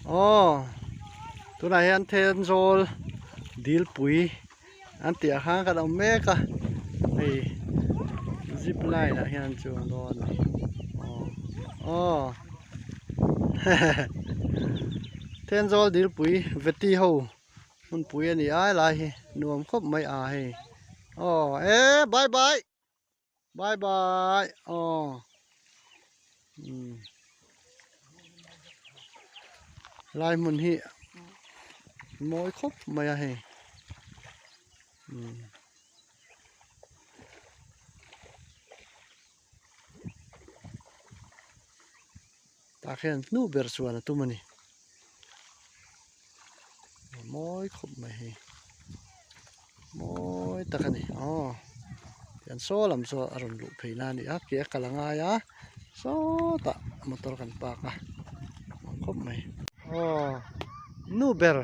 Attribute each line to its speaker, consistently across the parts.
Speaker 1: Aw tunah hian Thenzawl Dilpui an tih ah khan kan awm mek a hei zip line ah hian an chuang dawn a ni aw aw hehe Thenzawl Dilpui veti ho hmunpui a ni a helai hi nuam khawp mai a hei aw e bye bye. Bye bye aw umm lai hmun hi mawi khawp mai a hei umm tah khian hnu ber chuan a tum a ni mawi khawp mai hei mawi tak a ni aw tihian saw lam saw a rawn luh phei na a ni a ke a kal a ngai a sawtah motor kan park a nuam khawp mai aw nu ber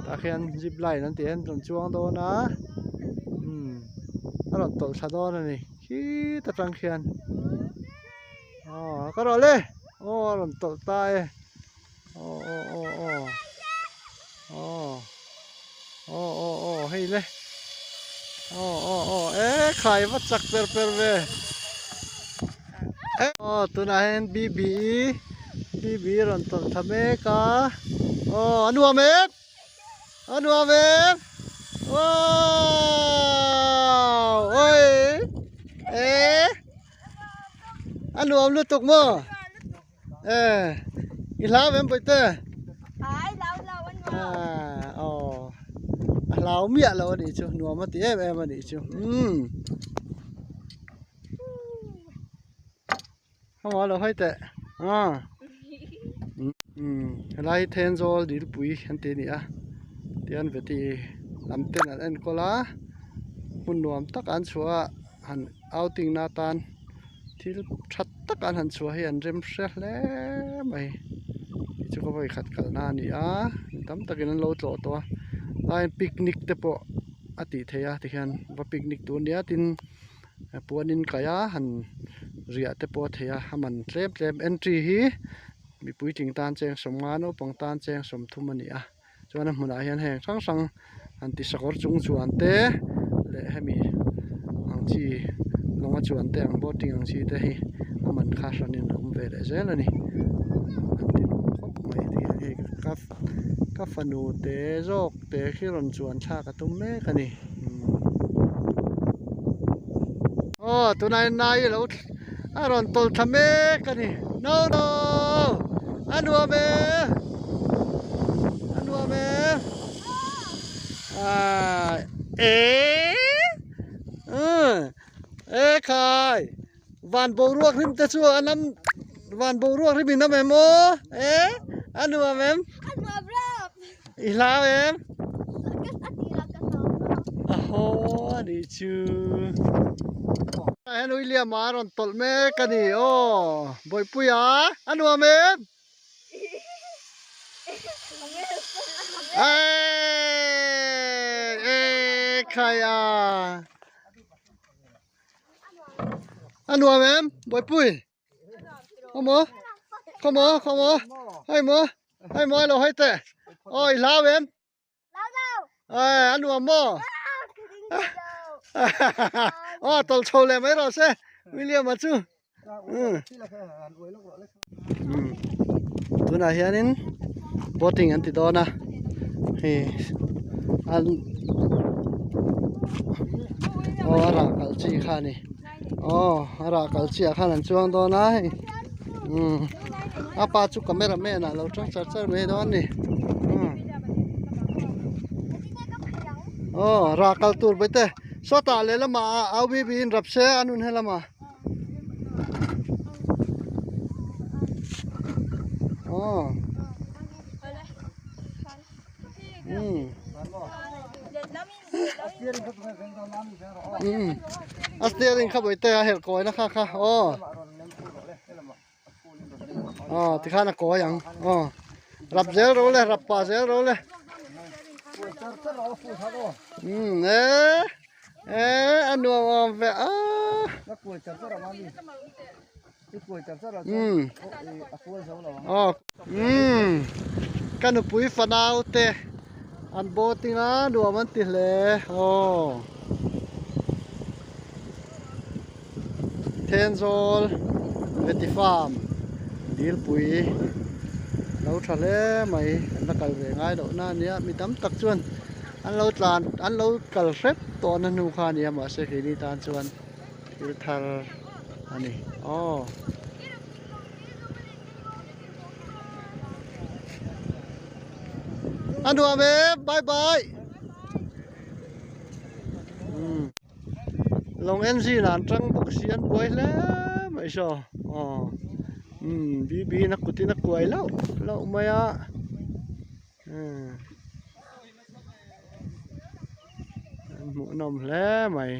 Speaker 1: tah khian zip line an tih hian rawn chuang dawn a umm a rawn tawlh thla dawn a ni khit atang khian. Aw ka rawh le aw a rawn tawlh ta e aw aw aw aw aw aw aw aw hei le aw aw aw e khai va chak per per ve aw tunah hian BBE BBE rawn tawlh tha mek a aw a nuam em a nuam em wow oi e A nuam lutuk maw? E, i hlau em Bawihte?
Speaker 2: Ai, hlau lo a nuam.
Speaker 1: Ah, aw. A hlau miah lo a nih chu, nuam a ti em em a nih chu. Umm. Khawmaw lo hawi teh. Ah. Umm, helai hi Thenzawl Dilpui an ti a ni a. Tihian veti lam ten an enkawl a, hmun nuam tak an chhuah a. Han outing na atan thil tha tak an han chhuah hi an rem hre hle mai tih chu ka vawi khat kalna a ni a mi tam takin an lo tlawh tawh a tlaiin picnic te pawh a tih theih a tikhian va picnic tur nia tin puanin kaih a han riah te pawh a theih a a man tlem tlem entry hi mipui tling tan cheng sawmnga naupang tan cheng sawmthum a ni a. Chuan a hmunah hian heng hrang hrang han ti sakawr chung chuan te leh hemi ang chi lawnga chuan te ang boating ang chi te hi a man kha hranin a awm ve leh zel a ni an ti nuam khawp mai ti hian hei ka ka fanu te zawk te khi rawn chuan thlak a tum mek a ni aw tunah hian nai a lo a rawn tawlh thla mek a ni no no a nuam e. A nuam e. À, ê. Ừ. Ê khai. Van boruak hrim te chu an am van boruak hrim in am em aw. Ê. A nuam em?
Speaker 2: A nuam rap.
Speaker 1: I hlau em?
Speaker 2: Ka a ti la ka hlau rap.
Speaker 1: A haw a nih chu. Tah hian William a rawn tawlh mek a ni aw. Bawihpuia a nuam em? A nuam em Bawihpui khaw maw khaw maw khaw maw hei maw hei maw lo hawi teh aw i hlau em a nuam maw aw tawlh chho leh mai rawh se William a chu. Tunah hianin boating an ti dawn a hei an aw a rah kalh chi kha a ni aw a rah kalh chi ah khan an chuang dawn a hei umm a pa chu camera man ah lo tang char char mai dawn a ni umm aw rah kalh tur bawihte sawtah lehlamah au bibi in rap se a nun helamah. A steering kha bawihte a herh kawi na kha kha aw aw tikhan a kawi ang aw rap zel ro le rap pah zel ro le umm e. E a nuam awm ve a. Umm. Aw. Umm. Ka nupui fanau te an boating a nuam an ti hle aw. Thenzawl Vety Farm dilpui lo tha hle mai an la kal ve ngai loh na ania mi tam tak chuan an lo tlan an lo kal hrep tawh na hnu kha ania mahse keini tan chuan thil thar a ni aw. A nuam e bye bye umm lawng engine ah an tang bawk si an buai hle mai saw aw umm B B in a kut in a kuai lauh lauh mai a umm an hmuhnawm hle mai.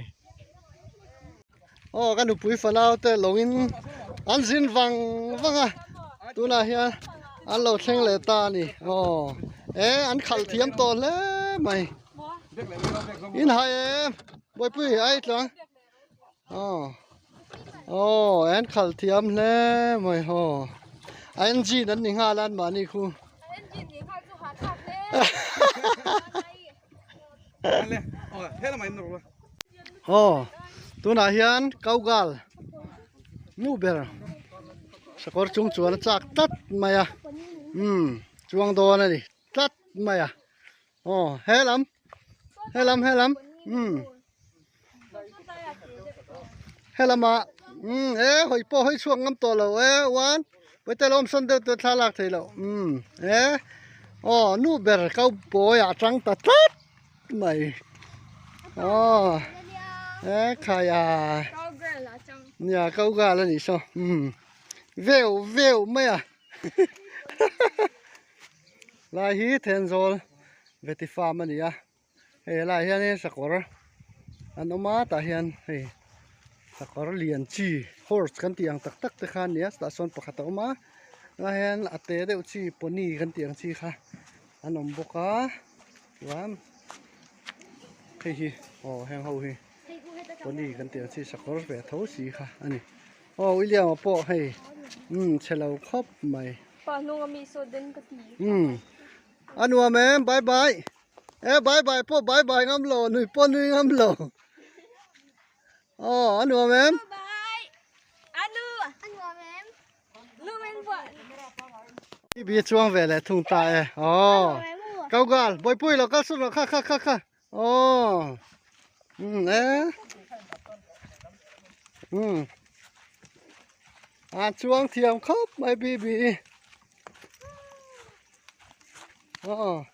Speaker 1: Aw ka nupui fanau te lawngin an zin vang vang a tunah hian an lo thleng leh ta a ni aw e an khalh thiam tawh hle mai in hai em buaipui ai tlang aw aw an khalh thiam hle mai haw a engine an ni nghal a an mahni khu Aw tunah hian kaugal nu ber sakawr chung chuan a chak tlat mai a umm chuang dawn a ni tlat mai a aw helam helam helam umm helamah umm e hawi pawh hawi chhuak ngam tawh lo e one pawite lo awm sawn deuh tawh thla lak theih loh umm e aw nu ber kau bawi ah tang ta tlat mai aw e khai a nia kau gal a nih saw umm veu veu mai a lai hi Thenzawl vety farm a ni a. Hei helaiah hianin sakawr an awm a tah hian hei sakawr lian chi horse kan tih ang tak tak te kha a ni a chutah sawn pakhat a awm a tunah hian a te deuh chi pony kan tih ang chi kha an awm bawk a chuan hei hi aw heng ho hi pony kan tih ang chi sakawr ve tho si kha a ni aw William a pawh hei umm chhe lo khawp mai.
Speaker 2: Pa hnung ami saw den ka ti.
Speaker 1: Umm a nuam em bye bye. E bye bye pawh bye bye ngam lo nui pawh nui ngam lo aw a nuam em
Speaker 2: Bye. Anu. A nuam em. Nu men buat.
Speaker 1: Bi chuang ve leh thung ta e aw kaugal bawipui lo kal sut rawh kha kha kha kha aw um e um a chuang thiam khawp mai bi bi Aw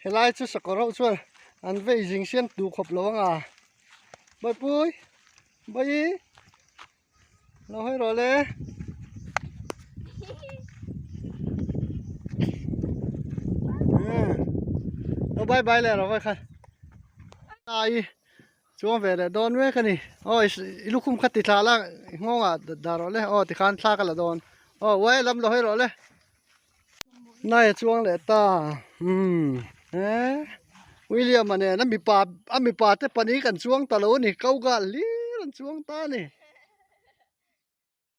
Speaker 1: helai chu sakawr ho chuan an vei zing siam duh khawp lo ang a Bawihpui Bawihi lo hawi rawh le lo bye bye leh rawh vawikhat ai. Chuang ve leh dawn mek a ni. Aw i lukhum kha ti thla la nghawng ah dah rawh le. Aw tikhan thla ka la dawn. Aw uai lam lo hawi rawh le. Nai a chuang leh ta. Umm he William a nen a mipa a mipa te pahnih kan chuang ta lo a ni. Ko gal hlir an chuang ta a ni.